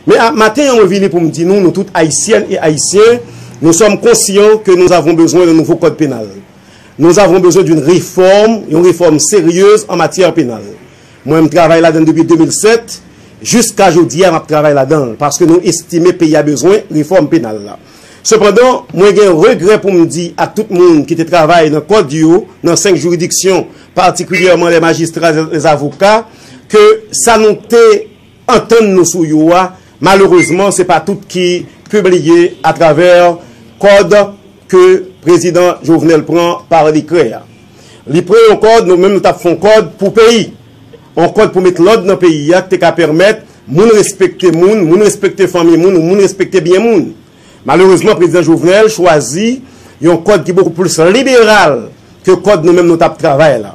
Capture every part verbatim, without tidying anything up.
Men a, maten an, mwen vini pou m di nou, nou tout Ayisyèn e Ayisyen, nous sommes conscients que nous avons besoin d'un nouveau code pénal. Nous avons besoin d'une réforme, yon réforme sérieuse en matière pénale. Mwen, m travay ladan l depi de mil sèt, jiska jodi a, m ap travay ladan l, paske nou estime peyi a bezwen refòm penal la. Sepandan, mwen gen regrè pou m di ak tout moun ki te travay nan kòd yo, nan senk jiridiksyon, patikilyèman les magistrats, les avocats, ke sa nou te antann nou sou yo a, malerezman, se pa tout ki pibliye atravè kòd ke prezidan Jovenel pran pa dekrè a. Li pran yon kòd, nou menm nou t ap fè yon kòd pou peyi. Yon kòd pou met lòd nan peyi a, ki te ka pèmèt moun respekte moun, moun respekte fanmi moun, moun respekte byen moun. Malerezman, prezidan Jovenel chwazi yon kòd ki bokou plis liberal ke kòd nou menm nou t ap travay la.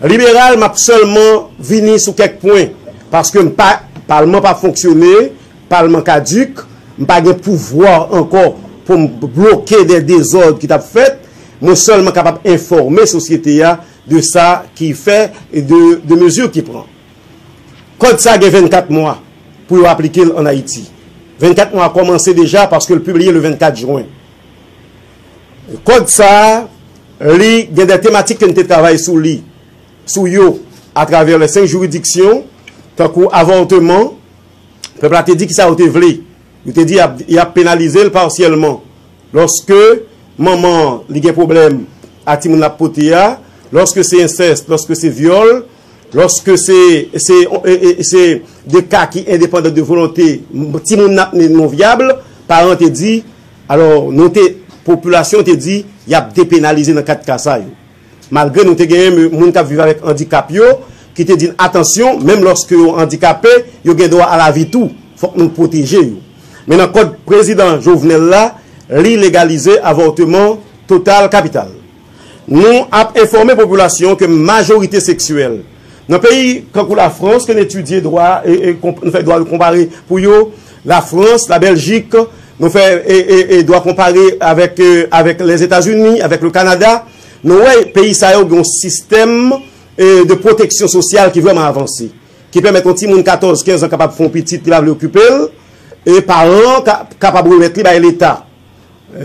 Liberal, m ap sèlman vini sou kèk pwen, paske m pa, palman pa fonksyone, palman kadik, m pa gen pouvwa ankò pou m bloke de dezòd ki t ap fèt, mwen sèlman kapab enfòme sosyete a de sa ki fè e de, de mezi ki pran. Kòd sa gen vennkat mwa pou yo aplike l ann Ayiti. Vennkat mwa a kòmanse deja paske l pibliye le vennkat jen. Kòd sa a, li gen de tematik ke n te travay sou li, sou yo, atravè les senk jiridiksyon, tankou avòteman, pèp la te di kisa yo te vle. Yo te di y ap, y ap penalize l pasyèlman. Lòske manman an, li gen pwoblèm ak timoun l ap pote a, lòske se ensès, lòske se vyòl, lòske se, se, e, e, se de ka ki endepandan de volonte timoun n ap mennen non vyab, paran te di, alò, nou te, popilasyon te di, y ap depenalize nan kat ka sa yo. Malgre nou te genyen moun k ap viv avèk andikap yo, ki te di n, atansyon, menm lòske yo andikape, yo gen dwa a lavi tou. Fòk nou pwoteje yo. Men nan kòd prezidan Jovenel la, li legalize avòteman total kapital. Nou ap enfòme popilasyon ke majorite seksyèl nan peyi kankou Lafrans, ke n etidye dwa, e, e, konp-, nou fè dwa de konpare pou yo, Lafrans, Labèljik, nou fè, e, e, e, dwa konpare avèk, e, avèk Lèzetazini, avèk le Kanada. Nou wè, peyi sa yo gen yon sistèm, e, de pwoteksyon sosyal ki vrèman avanse, ki pèmèt yon timoun katòz, kenz an kapab fè yon pitit, li pa vle okipe l, e paran an ka, kapab remèt li bay Leta.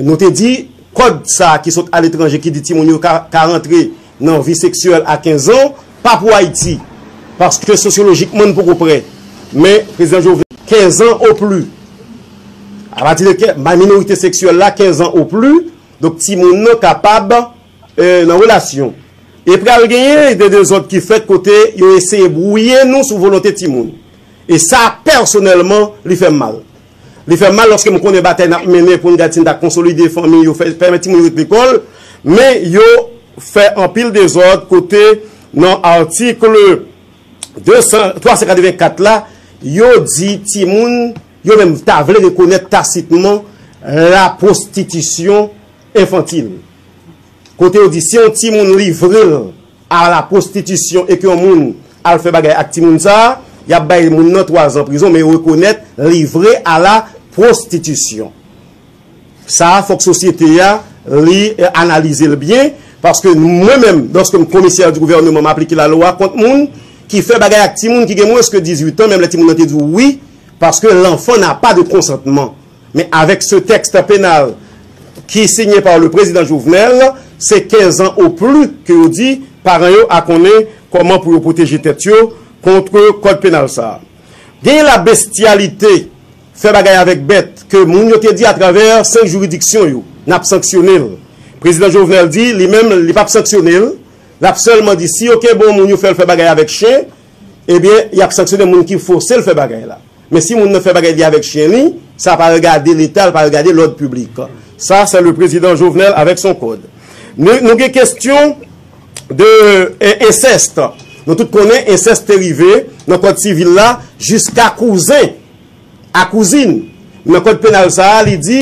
Nou te di, kòd sa a ki sot aletranje, ki di timoun yo ka, ka rantre nan vi seksyèl a kenz an, pa pou Ayiti. Paske sosyolojikman, n poko prè. Men, prezidan Jovenel, kenz an o pli. Apati de ke, minorite seksyèl la, kenz an o pli, donk timoun nan kapab, e, nan relasyon. E pral genyen de dezòd ki fèt kote yo eseye bwouye nou sou volonte timoun. E sa, pèsonèlman, li fè m mal. Li fè m mal lòske m konnen batay n ap mennen pou n gad si n ta konsolide fanmi yo, fè, pèmèt timoun yo ret lekòl, men yo fè anpil dezòd kote nan atik de san, twa san katrevenkat la, yo di timoun, yo menm ta vle rekonèt tasitman la pwostitisyon enfantil. Kote yo di si yon timoun livre l a la pwostitisyon e ke yon moun al fè bagay ak timoun sa a, y ap bay moun nan twa zan prizon, men yo rekonèt livre a la pwostitisyon. Sa a, fòk sosyete a, li, e, analize l byen, paske mwen menm, lòske m komisè di gouvèneman, m aplike lalwa kont moun ki fè bagay ak timoun ki gen mwens ke dizuit an, menm lè timoun nan te di w wi, paske l'enfant n'a pas de consentement. Men avèk se tèks penal ki sinye pa le prezidan Jovenel, se kenz an o pli ke yo di paran yo a konnen kòman pou yo pwoteje tèt yo kont kòd penal sa a. Genyen la bestyalite, fè bagay avèk bèt, ke moun yo te di atravè senk jiridiksyon yo, n ap sanksyone l. Prezidan Jovenel di, li menm, li p ap sanksyone l, l ap sèlman di, si yo kenbe yon moun yo fè l fè bagay avèk chen, ebyen, y ap sanksyone moun ki fòse l fè bagay la. Men si moun nan fè bagay li avèk chen li, sa pa regade Leta, l pa regade lòd piblik. Sa, se le prezidan Jovenel avèk son kòd. Nou, nou gen kestyon de, e, ensèst. Nou tout konnen ensèst te rive nan kòd sivil la jiska kouzen a kouzin. Nan kòd penal sa a, li di,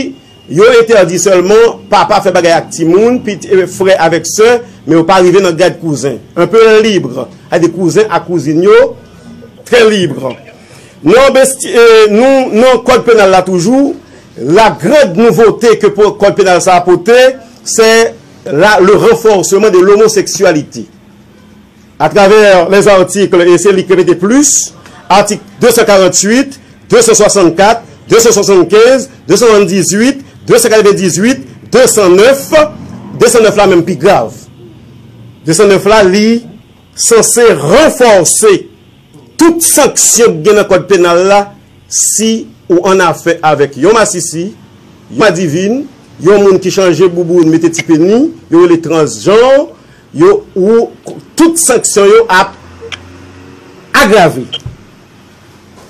yo entèdi sèlman papa fè bagay ak timoun, pit-, e, frè avèk sè, men yo pa rive nan gad kouzen. Un peu libre. Sa di kouzen ak kouzin yo, trè libre. Nan besti-, e, nou, nan kòd penal la toujou, la grande nouveauté ke po-, kòd penal sa a pote, c'est la, le renforcement de l'homosexualité. À travers les articles, e se li k repete plis, atik de san karanntuit, de san swasannkat, de san swasannkenz, de san swasanndizuit, de san katrevendizuit, de san nèf, de san nèf la menm pi grav. De san nèf la, li sanse ranfòse tout sanksyon k gen nan kòd penal la si ou annafè avèk yon masisi, yon madivin, yon moun ki chanje bouboun mete ti peni, yo rele transjanr, yo, ou, tout sanksyon yo ap agrave.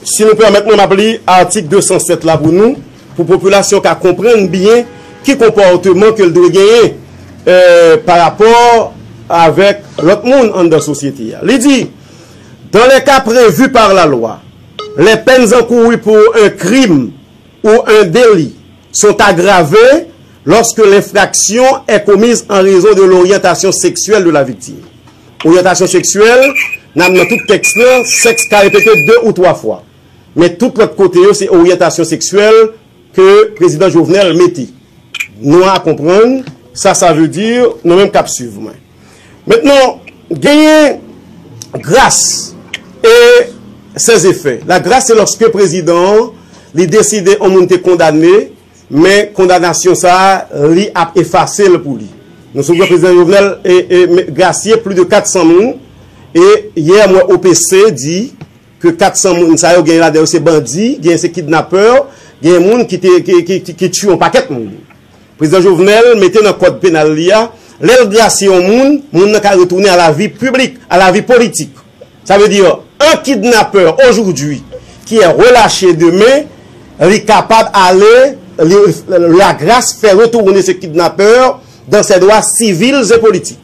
Si nou pèmèt mwen, m ap li atik de san sèt la pou nou, pou popilasyon ka konprann byen ki konpòteman ke l dwe genyen, eh, pa rapò avèk lòt moun anndan sosyete a. Li di, dans les cas prévus par la loi, les peines encourues pour un crime ou un délit sont aggravées lorsque l'infraction est commise en raison de l'orientation sexuelle de la victime. Oryantasyon seksyèl, nan, nan tout tèks lan, sèks ka repete de ou twa fwa. Men tout lòt kote yo, se oryantasyon seksyèl ke prezidan Jovenel mete. Nou a konprann sa sa vle di, nou menm k ap swiv mwen. Mentnan, genyen gras e ses effets. La grâce, se lòske prezidan an, li deside yon moun te kondane, men kondanasyon sa a, li ap efase l pou li. Nou sonje prezidan Jovenel e, e, me- grasye plis de kat san moun, e yè m wè O P C di ke kat san moun sa yo, genyen ladan yo se bandi, genyen se kidnapè, genyen moun ki te, ki, ki, ki, ki tiye yon pakèt moun. Prezidan Jovenel mete nan kòd penal li a, lè l grasye yon moun, moun nan ka retounen a la vi piblik, a la vi politik. Sa vle di, un kidnappeur aujourd'hui qui est relâché demain, li kapab ale, li, la grâce fait retourner ce kidnappeur dans ses droits civils et politiques.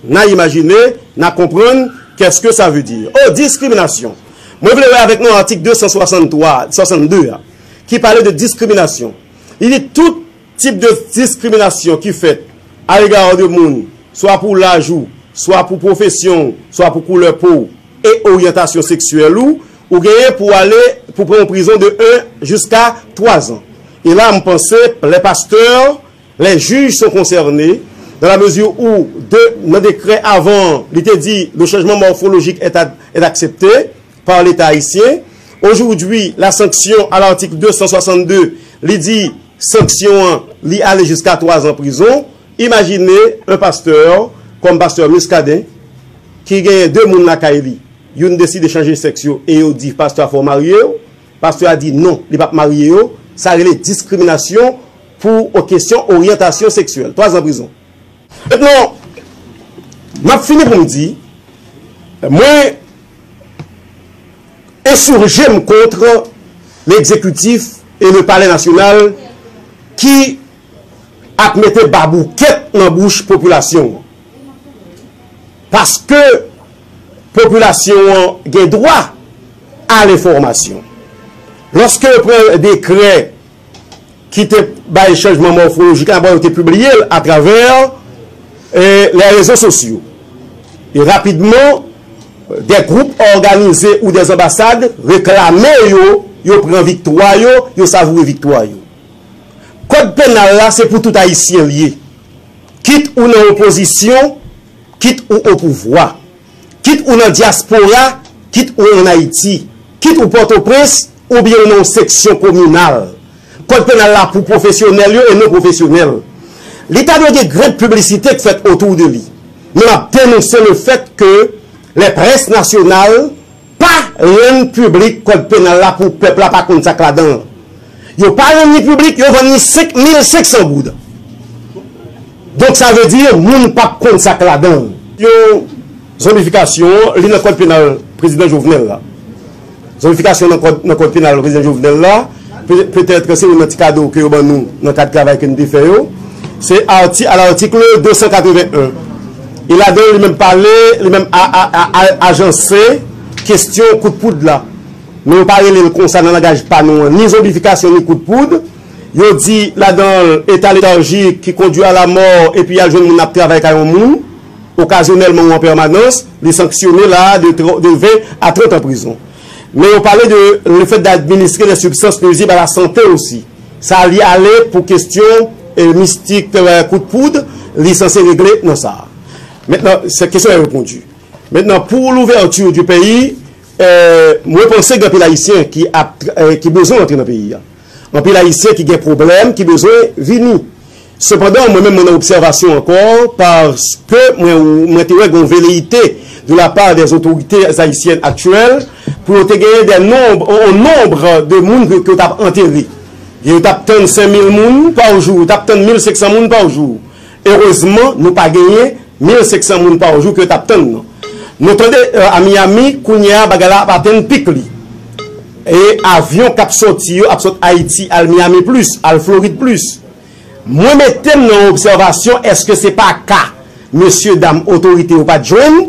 N a imajine, n a konprann, qu'est-ce que ça veut dire? Oh, diskriminasyon. Mwen vle wè avèk nou atik de san swasanntwa, swasannde a, ki pale de diskriminasyon. Li di tout tip de diskriminasyon ki fèt à l'égard de moun, swa pou laj ou, swa pou pwofesyon ou, swa pou koulè po ou, e oryantasyon seksyèl ou, ou genyen pou ale, pou pran yon prizon de un jiska twa zan. E la, m panse, les pasteurs, les juges sont concernés, dans la mesure où, de, nan dekrè avan, li te di, le changement morphologique est, ad- est accepté par l'État haïtien. Aujourd'hui, la sanction à l'article deux cent soixante-deux, li di, sanksyon an, li ale jiska twa zan prizon. Imajine yon pastè, kòm pastè Muscadin, ki genyen de moun lakay li, youn deside chanje sèks yo, e yo di pastè a fò w marye yo, pastè a di non, li p ap marye yo, sa rele diskriminasyon pou yon kesyon oryantasyon seksyèl. Twa zan prizon. Mentnan, m ap fini pou m di, mwen ensurje m kont legzekitif e le palè nasyonal ki ap mete baboukèt nan bouch popilasyon an. Paske popilasyon an gen dwa a lenfòmasyon. Lòske yo pran dekrè ki te bay chanjman mòfolojik la, bon, yo te pibliye l atravè, eh, les réseaux sociaux. E rapidman, de gwoup òganize ou de anbasad reklame yo, yo pran viktwa yo, yo savoure viktwa yo. Kòd penal la, se pou tout Ayisyen l ye. Kit ou nan opozisyon, kit ou o pouvwa. Kit ou nan dyaspora, kit ou ann Ayiti. Kit ou Pòtoprens, oubyen ou nan yon seksyon kominal. Kòd penal la pou pwofesyonèl yo e non pwofesyonèl. Li ta dwe gen grenn piblisite k fèt otou de li. Men m ap denonse le fèt ke les presses nationales pa rann piblik kòd penal la pou pèp la pa konn sa k ladan l. Yo pa rann li piblik, yo vann li senk mil senk san goud. Donk, sa vle di, moun p ap konn sa k ladan l. Yon zonbifikasyon, li nan kòd penal prezidan Jovenel la. Zonbifikasyon nan kòd, nan kòd penal prezidan Jovenel la, pe- petèt se youn nan ti kado ke yo ban nou nan kad travay ke n te fè yo. Se arti, à l'article deux cent quatre-vingt-un. E ladan, li menm pale, li menm a, a, a, a, ajanse kesyon kout poud la. Men yo pa rele l konsa nan langaj pa nou an, ni zonbifikasyon, ni kout poud. Yo di ladan l, état léthargique qui conduit à la mort, epi y al jwenn moun ap travay kay yon moun, okazyonèlman ou an pèmanans, li sanksyone la de tro- de ven a trant an prizon. Men yo pale de le fait d'administrer des substances nuisibles à la santé aussi. Sa li ale pou kesyon, eh, mistik, eh, kout poud, li sanse regle nan sa. Mentnan, se kesyon an reponn. Mentnan, pour l'ouverture du pays, eh, mwen panse gen anpil Ayisyen ki ap, eh, ki bezwen rantre nan peyi a. Anpil Ayisyen ki gen pwoblèm, ki bezwen vini. Sepandan, mwen menm mwen nan obsèvasyon ankò, paske mwen, mwen te wè gen veleyite de la part des autorités haïtiennes actuelles pou yo te genyen de nonb, on nonb de moun ke, ke yo t ap antere. Yo t ap tann senk mil moun pa jou, yo t ap tann mil senk san moun pa jou. Erezman, nou pa genyen mil senk san moun pa jou ke yo t ap tann nan. Nou tande a Miami, kounye a bagay la ap atenn pik li. E avyon k ap sòti yo ap sot Ayiti al Miami plis, al Florid plis. Mwen mete m nan obsèvasyon, èske se pa ka mesye dam otorite yo pa t jwenn?